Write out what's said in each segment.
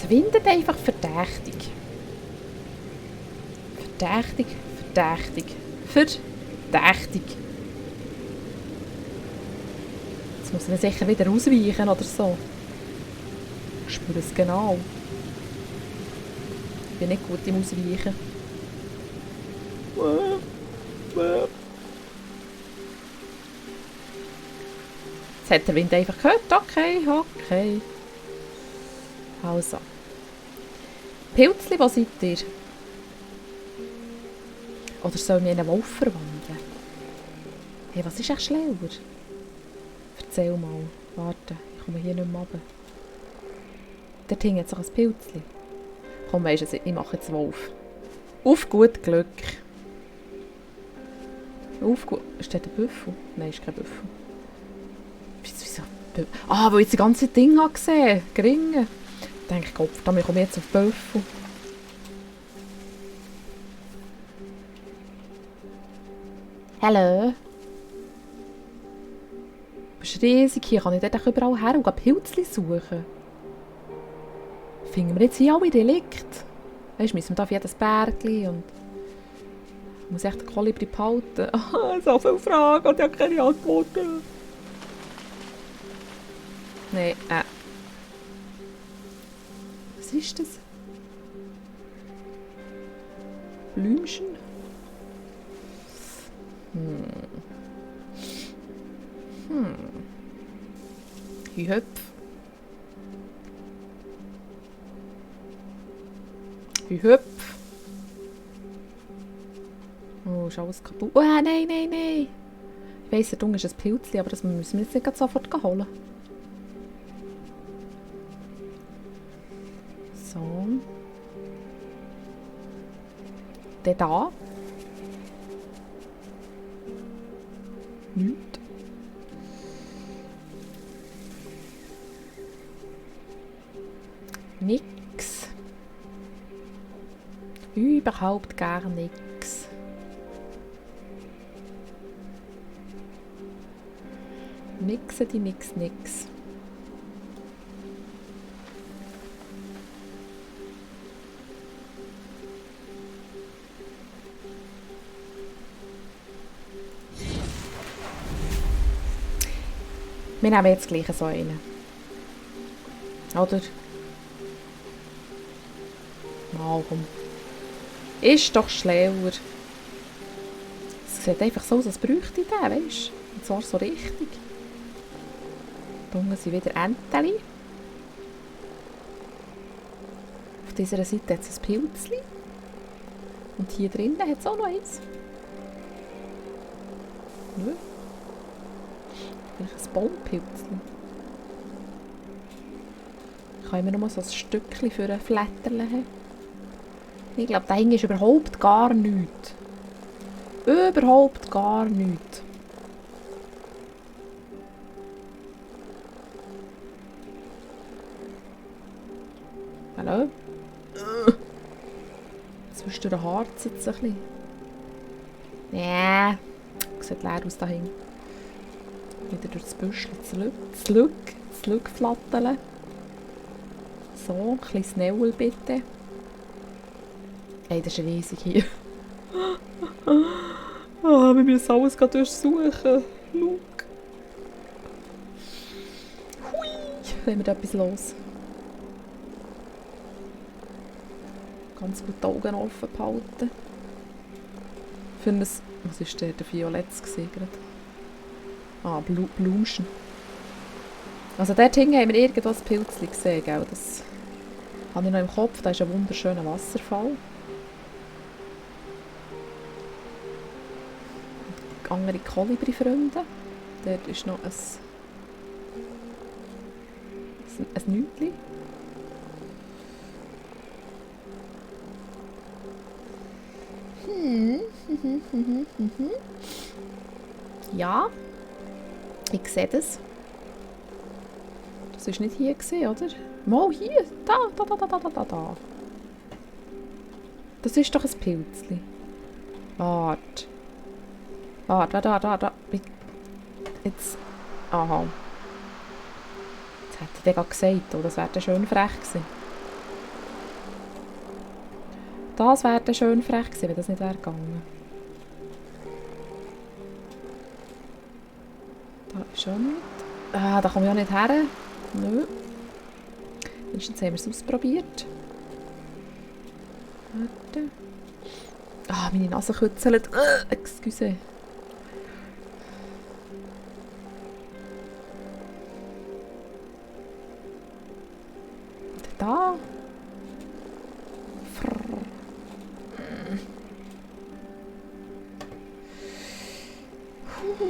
Es windet einfach verdächtig. Verdächtig, verdächtig, verdächtig. Jetzt muss er sicher wieder ausweichen oder so. Ich spüre es genau. Ich bin nicht gut im Ausweichen. Jetzt hat der Wind einfach gehört. Okay. Also. Pilzli, wo seid ihr? Oder soll ich mich in einen Wolf verwandeln? Hey, was ist echt schlauer? Erzähl mal. Warte, ich komme hier nicht mehr runter. Dort hing jetzt noch ein Pilzli. Komm, weisst du, ich mache jetzt Wolf. Auf gut Glück. Auf gut... Ist das ein Büffel? Nein, ist kein Büffel. Wieso? Weil ich das ganze Ding gesehen habe. Geringe. Ich denke, Gott, damit komme ich jetzt auf Büffel. Hallo? Du bist riesig hier. Kann ich dort überall her und Pilzli suchen? Finden wir jetzt hier alle Relikte? Weißt du, müssen wir da auf jedes Bergli und... Ich muss echt den Kolibri behalten. So viele Fragen und ich habe keine Antworten. Nein, Was ist das? Blümchen? Hühöpf. Hühöpf. Oh, ist alles kaputt. Oh, nein. Ich weiss, da unten ist ein Pilzli, aber das müssen wir jetzt nicht sofort holen. So. Der da. Nichts. Nix. Überhaupt gar nix. Nix. Wir nehmen jetzt gleich so einen. Oder? Mal, komm. Ist doch schlauer. Es sieht einfach so aus, als bräuchte ich den, weisst du? Und zwar so richtig. Da unten sind wieder Enteli. Auf dieser Seite hat es ein Pilzli. Und hier drinnen hat es auch noch eins. Nö. Vielleicht ein Baumpilzli. Ich kann immer noch mal so ein Stückchen für ein Flatterchen haben. Ich glaube, da ist überhaupt gar nichts. Überhaupt gar nichts. Hallo? Zwischen Harz jetzt ein bisschen. Ja, sieht leer aus da hinten. Wieder durch das Büschel zurück flatteln. So, ein bisschen schneller bitte. Hey, das ist riesig hier. Wir müssen alles gerade durchsuchen. Schau. Hui, haben wir da etwas los. Ganz gut die Augen offen behalten. Für ein... Was war der Violetts gesehen? Blumchen. Also dort hinten haben wir irgendwo ein Pilzchen gesehen, gell? Das habe ich noch im Kopf. Da ist ein wunderschöner Wasserfall. Und andere Kolibri-Freunde. Dort ist noch ein Nütli. Ja, ich sehe das. Das war nicht hier, oder? Mal hier, da. Das ist doch ein Pilzli. Warte. Jetzt. Aha. Jetzt hätte ich dir gerade gesagt, oh, das wäre schön frech gewesen. Das wäre dann schön frech gewesen, wenn das nicht wäre gegangen. Da ist auch nichts. Ah, da komme ich auch nicht her. Nö. Wenigstens haben wir es ausprobiert. Warte. Ah, meine Nase kützelt. Excuse. Da.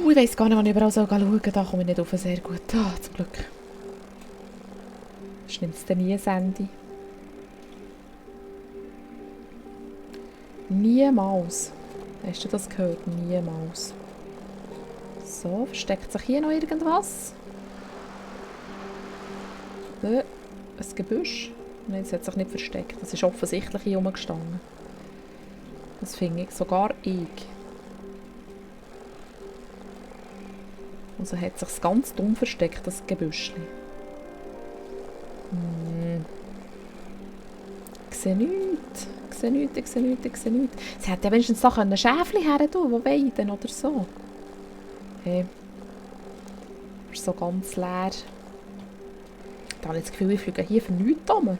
Ich weiss gar nicht, wann ich überall schauen soll. Da komme ich nicht rauf. Sehr gut. Ah, zum Glück. Das nimmt es dann nie ein Ende. Niemals. Hast du das gehört? Niemals. So, versteckt sich hier noch irgendwas? Ein Gebüsch? Nein, es hat sich nicht versteckt. Das ist offensichtlich hier rumgestanden. Das finde ich. Sogar ich. Also hat sich ganz dumm versteckt, das Gebüschli. Ich sehe nichts. Ich sehe nichts, ich sehe nichts, ich sehe nichts. Sie hätte ja wenigstens da ein Schäfchen her tun, die weiden oder so. Hey. Ist so ganz leer. Da habe ich das Gefühl, ich fliege hier für nichts rum.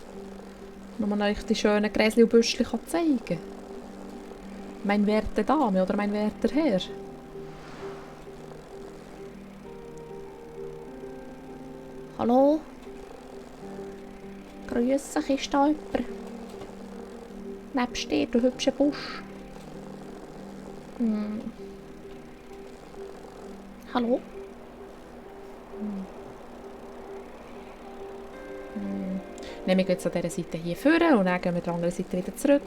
Nur man euch die schönen Gräschen und Büschchen zeigen kann. Mein werte Dame oder mein werter Herr. Hallo? Grüß dich, ist da jemand? Nebst dir, du hübscher Busch. Hallo? Nehmen wir jetzt an dieser Seite hier vorne und dann gehen wir an der anderen Seite wieder zurück.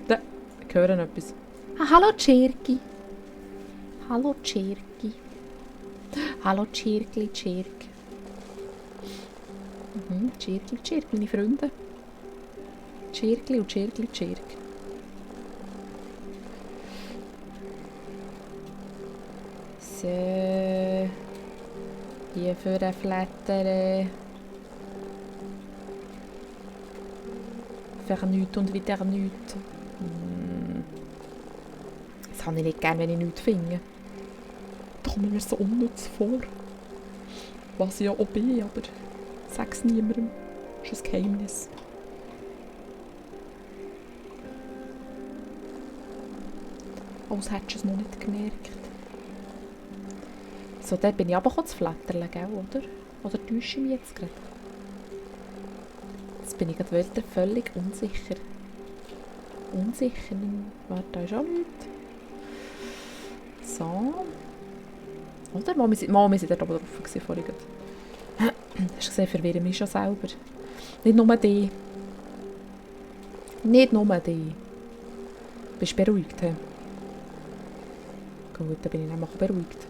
Da, ich höre etwas. Ah, hallo Tschirki. Hallo Tschirki. Hallo Tschirkli, Tschirk. Tschirkli, Tschirk, meine Freunde. Tschirkli und Tschirkli, Tschirk. So. Hier vorne flattern. Für nichts und wieder nichts. Das habe ich nicht gerne, wenn ich nichts finde. Da komme ich mir so unnütz vor. Was ich ja auch bin, aber sag es niemandem. Das ist ein Geheimnis. Als hättest du es noch nicht gemerkt. So, dort bin ich aber zu flattern, gell, oder? Oder täusche ich mich jetzt gerade? Jetzt bin ich gerade wieder völlig unsicher. Unsicher? Warte, da ist auch nichts. So. Oder? Mal, wir waren dort oben drauf vorhin. Hast du gesehen, verwirren mich schon selber. Nicht nur die. Nicht nur die. Bist du beruhigt? He? Gut, dann bin ich nämlich beruhigt.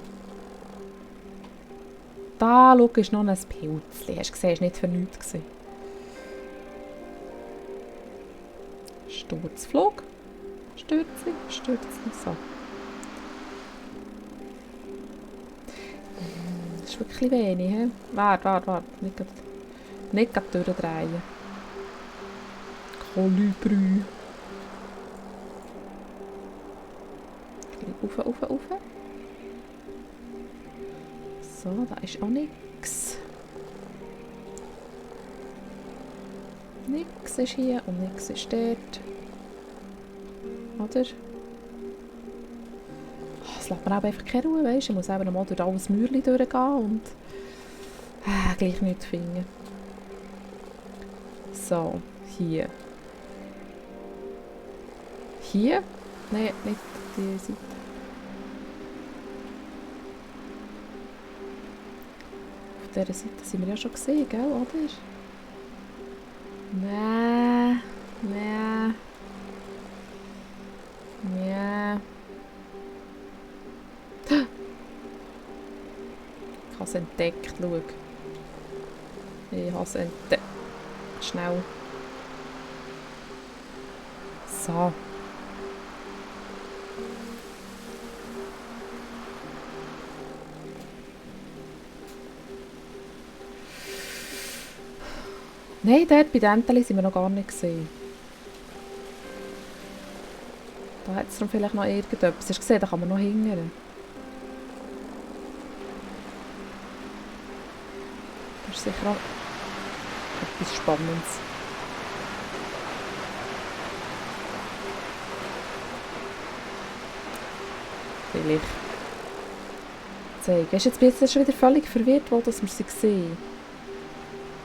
Da, schau, ist noch ein Pilzchen. Hast du gesehen, ist nicht für nichts gewesen. Sturzflug. Stürzli, Stürzli, so. Das ist wirklich wenig, he? Warte. Nicht gerade durchdrehen. Kolibri. Rauf. So, da ist auch nichts. Nichts ist hier und nichts ist dort. Oder? Oh, es lässt mir einfach keine Ruhe, weißt du? Ich muss eben noch mal durch alles Mäuerchen durchgehen und gleich nichts finden. So, hier. Hier? Nein, nicht die Seite. Auf dieser Seite sind wir ja schon gesehen, gell, oder? Nein. Ich habe es entdeckt, schau. Ich habe es entdeckt. Schnell. So. Nein, dort bei den Enteli sind wir noch gar nicht gesehen. Da hat es vielleicht noch irgendetwas. Hast du gesehen, da kann man noch hingern. Das ist sicher auch etwas Spannendes. Vielleicht. Weißt du, jetzt bin ich schon wieder völlig verwirrt, wo wir sie sehen.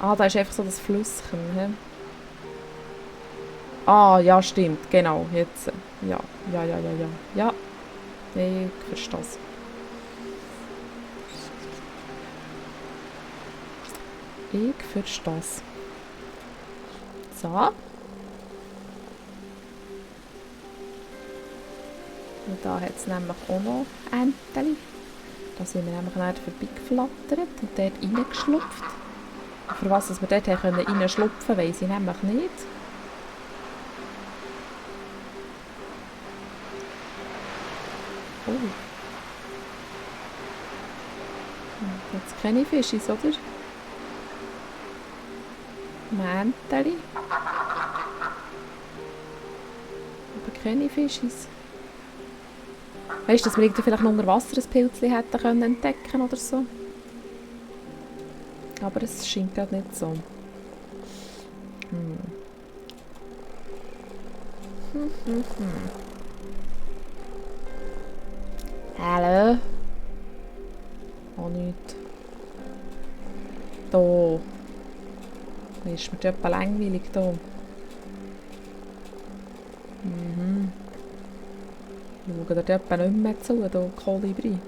Ah, da ist einfach so das Flüsschen. He? Ah, ja, stimmt. Genau, jetzt. Ja. Ja, ich verstehe es. Ich verstehe es. So. Und da hat es nämlich auch noch Enteli. Da sind wir nämlich nachher vorbeigeflattert und dort reingeschlupft. Für was wir dort reinschlupfen können, weiss ich nämlich nicht. Oh. Jetzt keine Fischis, oder? Mänteli. Aber keine Fischis. Weißt du, dass wir irgendwie vielleicht noch unter Wasser ein Pilzchen hätten können entdecken oder so? Aber es scheint gerade nicht so. Hallo? Auch nicht. Da. Ist mir etwa langweilig da. Ich schaue dir etwa nicht mehr zu, da Kolibri.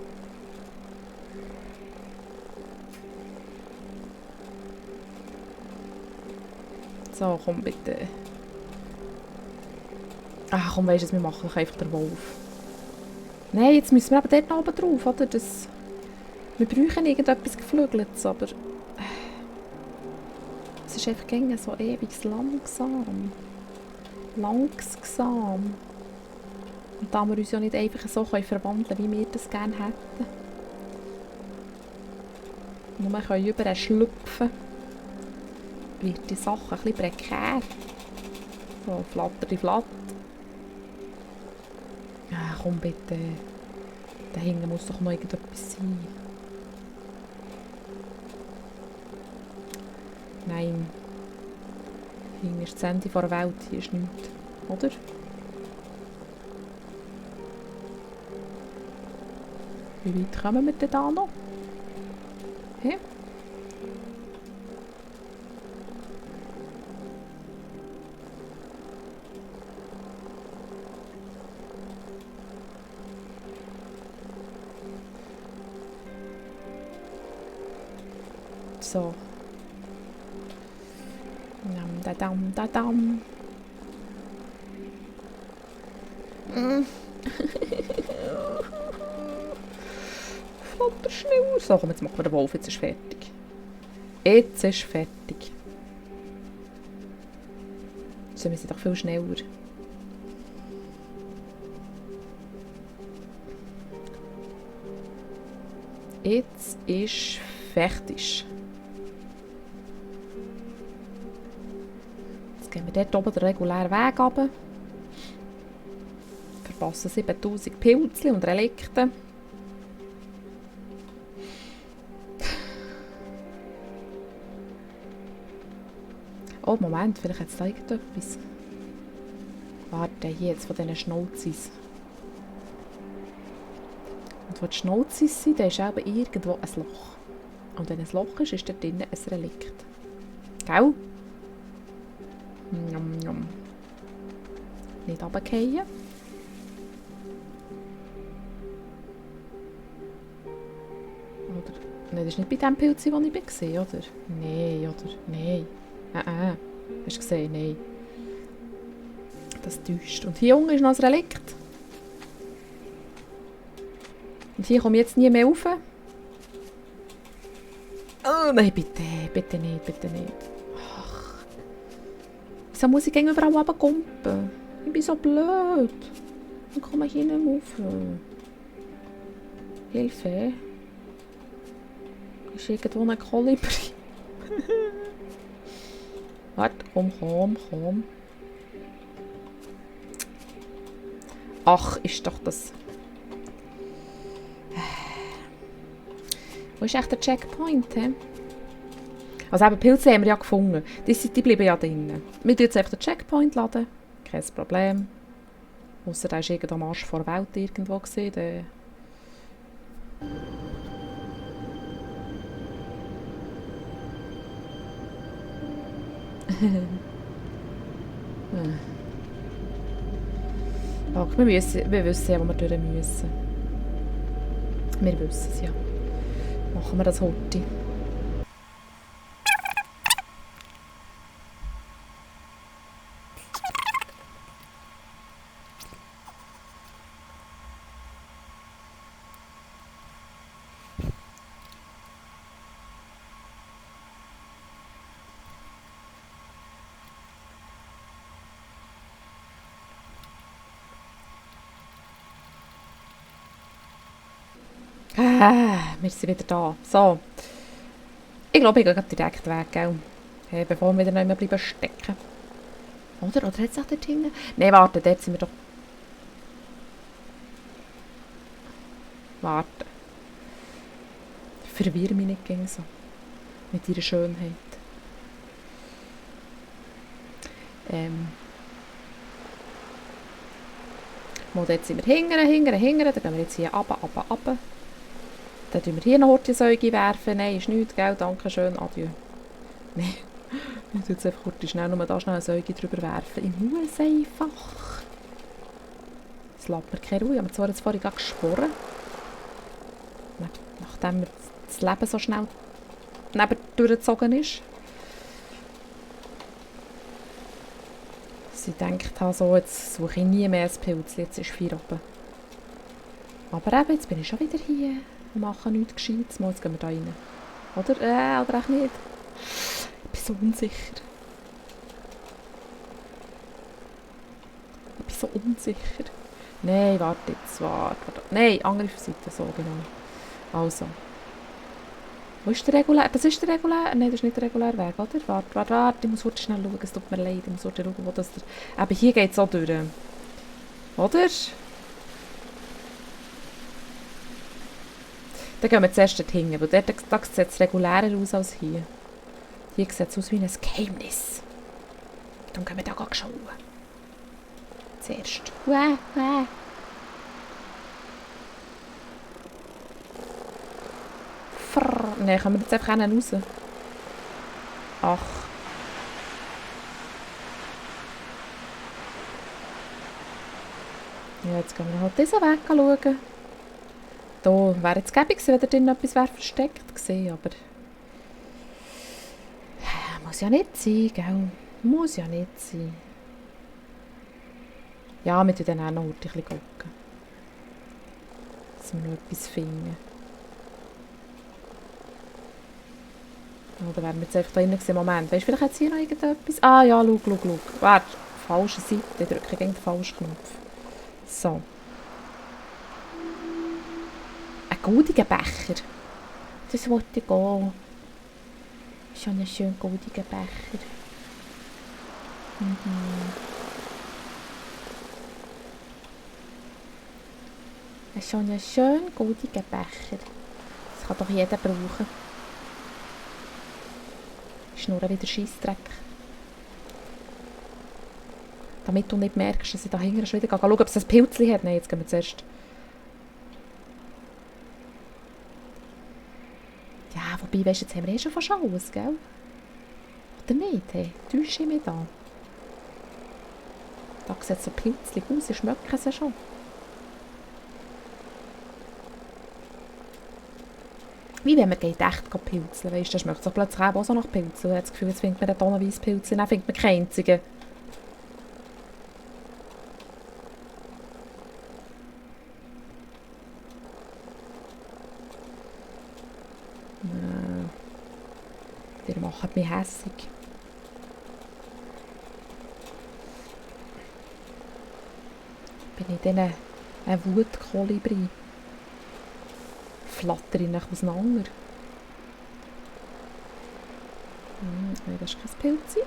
So, komm bitte. Ach komm, weisst du, wir machen einfach den Wolf. Nein, jetzt müssen wir aber dort oben drauf, oder? Wir brauchen irgendetwas Geflügeltes, aber... Es ist einfach gegen so ewig langsam. Langsam. Und da wir uns ja nicht einfach so verwandeln können, wie wir das gerne hätten. Nur wir können überall schlüpfen. Wird die Sache ein bisschen prekär. So, flatter flatt. Ja, komm bitte. Da hinten muss doch noch irgendetwas sein. Nein. Hier ist das Ende der Welt, hier ist nichts. Oder? Wie weit kommen wir denn da noch? Hä? So. Dam, da, dam. Flatter schneller. So, komm, jetzt machen wir den Wolf. Jetzt ist fertig. Jetzt ist fertig. So, wir sind doch viel schneller. Jetzt ist fertig. Jetzt gehen wir dort oben den regulären Weg runter. Verpassen 7000 Pilzchen und Relikte. Oh, Moment, vielleicht hat es da irgendetwas. Warte, hier jetzt von diesen Schnauzis. Und wo die Schnauzis sind, da ist auch irgendwo ein Loch. Und wenn ein Loch ist, ist da drinnen ein Relikt. Gell? Njom, njom. Nicht runterfallen. Oder? Nein, das ist nicht bei dem Pilz, wo ich war, oder? Nein, oder? Nein. Hast du gesehen? Nein. Das täuscht. Und hier unten ist noch ein Relikt. Und hier komme ich jetzt nie mehr rauf. Oh nein, bitte. Bitte nicht, bitte nicht. Ach. Wieso muss ich gegen überall runterkumpen? Ich bin so blöd. Dann komme ich hier nicht mehr rauf. Hilfe. Ist irgendwo ein Kolibri? Warte, komm. Ach, ist doch das... Wo ist echt der Checkpoint, he? Also eben, Pilze haben wir ja gefunden. Die bleiben ja drinnen. Wir laden jetzt einfach den Checkpoint laden. Kein Problem. Ausser der war irgendwo am Arsch vor der Welt irgendwo. Ach, wir wissen ja, wo wir durch müssen. Wir wissen es ja. Machen wir das heute. Wir sind wieder da. So. Ich glaube, ich gehe direkt weg, gell? Hey, bevor wir wieder nicht mehr bleiben stecken. Oder hat es auch dort hinten? Nein, warte, dort sind wir doch... Warte. Verwirr mich nicht gegen so. Mit ihrer Schönheit. Dort sind wir hinten. Dann gehen wir jetzt hier runter. Dann tun wir hier noch die Säuge werfen. Nein, ist nichts, gell? Dankeschön, adieu. Nein, ich tue jetzt einfach kurz schnell eine Säuge drüber werfen. Ich muss einfach. Es lässt mir keine Ruhe. Ich habe mir zwar jetzt vorhin geschworen. Nachdem mir das Leben so schnell durchgezogen ist. Sie denkt so, jetzt suche ich nie mehr ein Pilz. Jetzt ist 4 oben. Aber eben, jetzt bin ich schon wieder hier. Wir machen nichts Gescheites. Jetzt gehen wir da rein. Oder auch nicht. Ich bin so unsicher. Nein, warte jetzt. Warte. Nein, andere Seite. So, genau. Also. Wo ist der regulär? Das ist der regulär? Nein, das ist nicht der reguläre Weg, oder? Warte. Ich muss kurz schnell schauen. Es tut mir leid. Ich muss kurz schauen, wo das... Aber hier geht es auch durch. Oder? Dann gehen wir zuerst dorthin, weil da sieht es regulärer aus als hier. Hier sieht es aus wie ein Geheimnis. Dann gehen wir da schauen. Zuerst. Nein, können wir jetzt einfach raus? Ach. Ja, jetzt gehen wir halt diesen Weg schauen. Da wäre jetzt gäbig gewesen, wenn da drin etwas versteckt gewesen, aber... Muss ja nicht sein, gell? Muss ja nicht sein. Ja, wir tun dann auch noch ein bisschen gucken. Dass wir noch etwas finden. Oder wären wir jetzt einfach da drin gewesen? Moment, weißt du, vielleicht hat es hier noch irgendetwas? Ah ja, schau. Warte, falsche Seite, ich drücke gegen den falschen Knopf. So. Ein goldiger Becher. Das wollte ich gehen. Schon ein schön goldiger Becher. Schon ein schön goldiger Becher. Das kann doch jeder brauchen. Schnurren wieder Scheissdreck. Damit du nicht merkst, dass ich da hinten schon wieder gehe. Schau, ob es ein Pilzchen hat. Nein, jetzt gehen wir zuerst. Ja, wobei, weißt du, jetzt haben wir schon fast alles, gell? Oder nicht? Hey, täusche ich mich da? Da sieht so Pilzchen aus, ich schmecke sie schon. Wie wenn man geht echt pilzeln, weißt du, das schmeckt so plötzlich auch so nach Pilzen. Ich habe das Gefühl, jetzt findet man einen tonnenweise Pilze, dann findet man keinen einzigen. Die machen mich hässig. Bin ich dann ein Wutkolibri? Flatter ich nicht auseinander? Nein, das ist kein Pilz.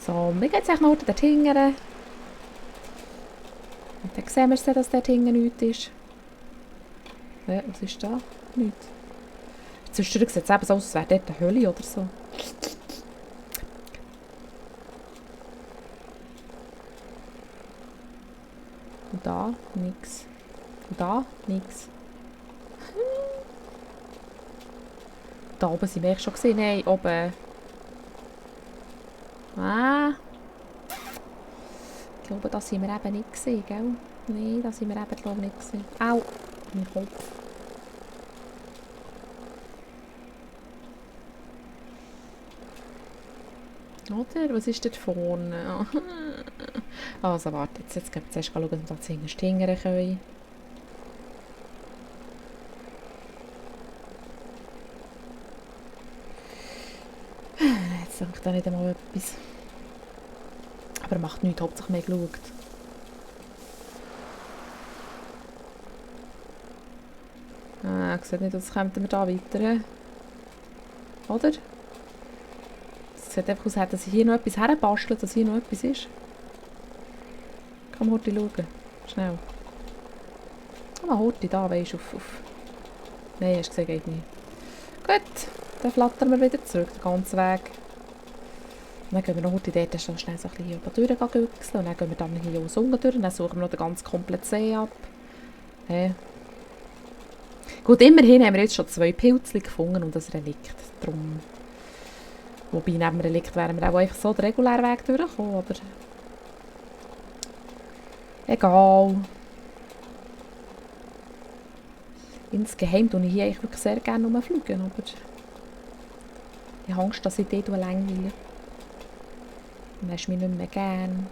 So, wir gehen jetzt noch dort hinten. Und dann sehen wir es, dass dort hinten nichts ist. Was ist da? Nichts. Zwischendurch sieht es eben so aus, als wäre dort eine Hölle oder so. Und da nichts. Und da nichts. Da oben sind wir echt schon gesehen. Nein, oben. Ah. Ich glaube, das sind wir eben nicht gesehen, gell? Nein, das sind wir eben, glaube ich, nicht gesehen. Au! Mein Kopf. Oder? Was ist dort vorne? Also, warte, jetzt gehen wir zuerst schauen, ob wir da zuerst hingern können. Jetzt sage ich da nicht einmal etwas. Aber er macht nichts, hauptsächlich mehr geschaut. Ich sehe nicht, als kommen wir da weiter. Oder? Es sieht einfach aus, als hätten sie hier noch etwas herbastelt, dass hier noch etwas ist. Komm, Horti, schauen. Schnell. Komm, Horti, da, weisst du, auf. Nein, hast du gesehen, geht nicht. Gut, dann flattern wir wieder zurück, den ganzen Weg. Und dann gehen wir noch Horti dort schnell so ein bisschen hier oben durchgüchseln. Und dann gehen wir dann hier aus unten durch. Und dann suchen wir noch den ganz kompletten See ab. Gut, immerhin haben wir jetzt schon 2 Pilze gefunden und ein Relikt. Drum. Wobei, neben dem Relikt wären wir auch einfach so den regulären Weg durchgekommen, aber... Egal. Insgeheim tue ich hier eigentlich wirklich sehr gerne rumfliegen, aber... Ich habe Angst, dass ich dort langweile. Dann hast du mich nicht mehr gern.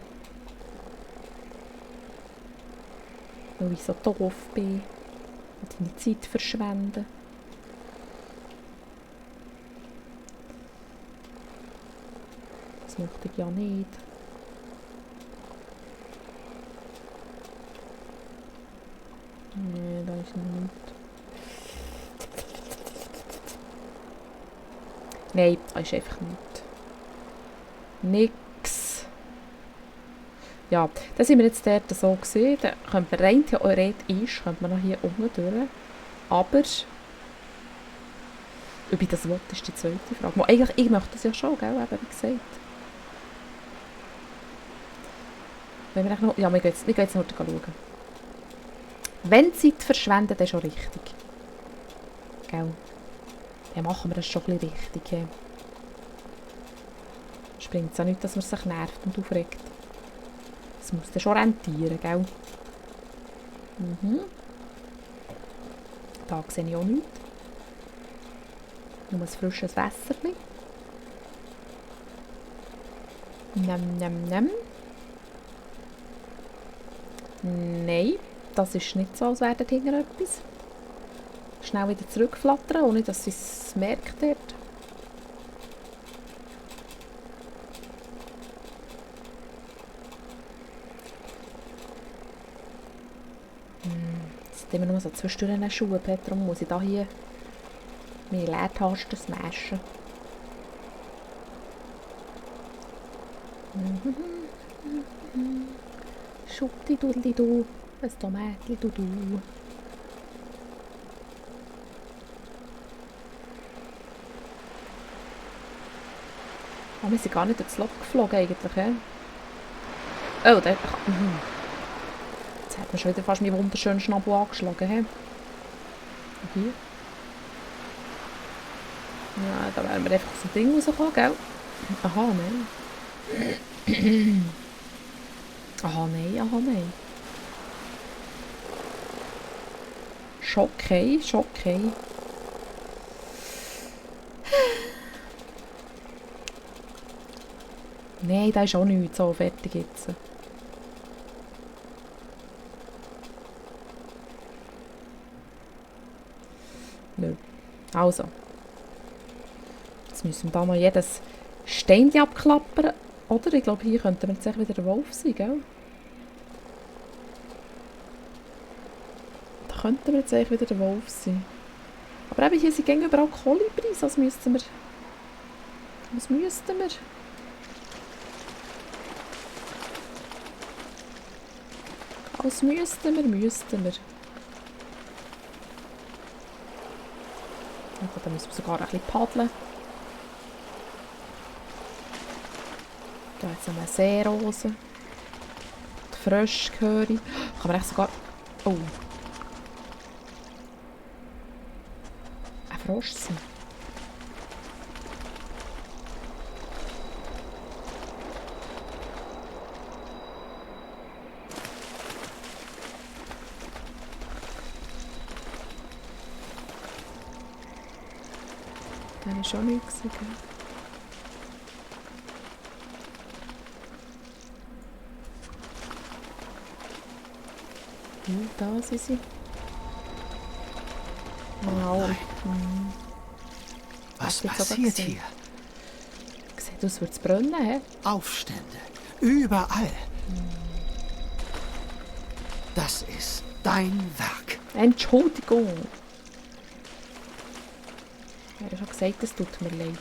Weil ich so doof bin. Und deine Zeit verschwenden. Das möchte ich ja nicht. Nee, da ist nichts. Nein, da ist einfach nichts. Nix. Ja, da sind wir jetzt dort so gesehen. Da könnte man rein theoretisch könnte man noch hier unten durch. Aber ob ich das will, ist die zweite Frage. Eigentlich, ich möchte das ja schon, gell? Eben, wie gesagt. Wenn wir noch, ja, wir gehen jetzt noch schauen. Wenn Zeit verschwendet, dann schon richtig. Gell? Ja, machen wir das schon ein bisschen richtig. Ja. Springt es auch nicht, dass man sich nervt und aufregt. Das muss dann schon rentieren, gell? Mhm. Da sehe ich auch nichts. Nur ein frisches Wasser. Nem. Nein, das ist nicht so, als wäre da hinten etwas. Schnell wieder zurückflattern, ohne dass sie es merkt dort. Jetzt haben wir nur so zwischendurch eine Schuhe, Petra. Darum muss ich da hier meine Leertasten smashen. Schubdi-dudli-du, ein Tomätli-du-du. Oh, wir sind gar nicht ins Loch geflogen eigentlich, he? Oh, der... Jetzt hat man schon wieder fast meinen wunderschönen Schnabel angeschlagen, he? Und hier? Ja, da wären wir einfach aus dem Ding rausgekommen, gell? Aha, nein. Aha, nein. Schockei. Nein, da ist auch nichts. So, fertig jetzt. Nö. Also. Jetzt müssen wir da noch jedes Steinchen abklappern. Oder? Ich glaube, hier könnte man jetzt wieder der Wolf sein, gell? Da könnten wir jetzt eigentlich wieder der Wolf sein. Aber eben, hier sind überall Kolibris. Was müssten wir... Was müssten wir? Ja, da müssen wir sogar ein bisschen paddeln. Da hat es eine Seerose. Die Frösche höre ich. Kann man echt sogar... Oh. Ein Frosch sein. Da habe ich schon nichts gesehen. Da sind sie. Wow. Was passiert hier? Sieht aus, würde es brennen, hä? Aufstände. Überall. Das ist dein Werk. Entschuldigung. Ich habe schon gesagt, es tut mir leid.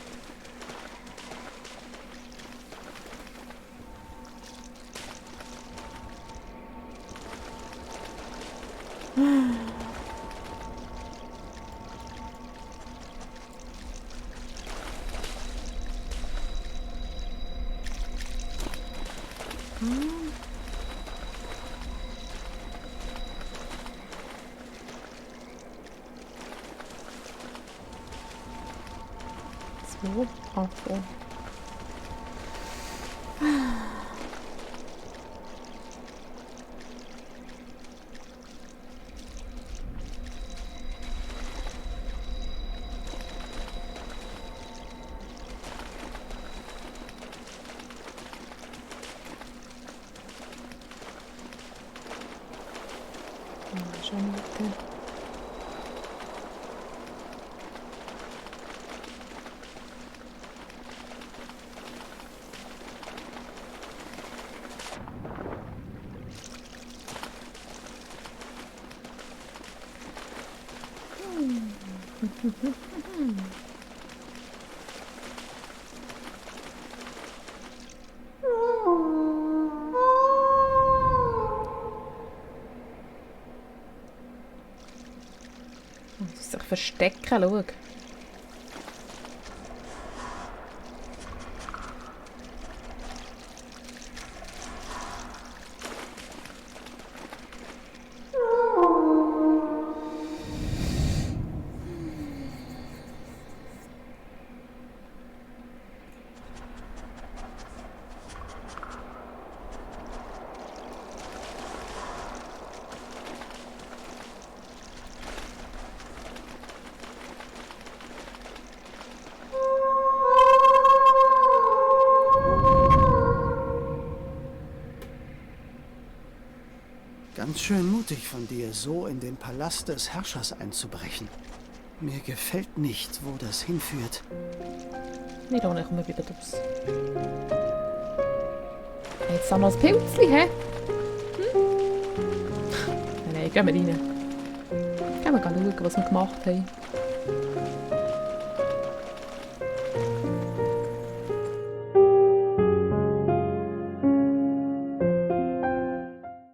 So, ach so. Schon weiter. Muss sich verstecken, schau. Ganz schön mutig von dir, so in den Palast des Herrschers einzubrechen. Mir gefällt nicht, wo das hinführt. Nicht ohne, kommen wir wieder raus. Jetzt haben wir noch ein Pilzchen, hä? Nein, gehen wir rein. Gehen wir schauen, was wir gemacht haben.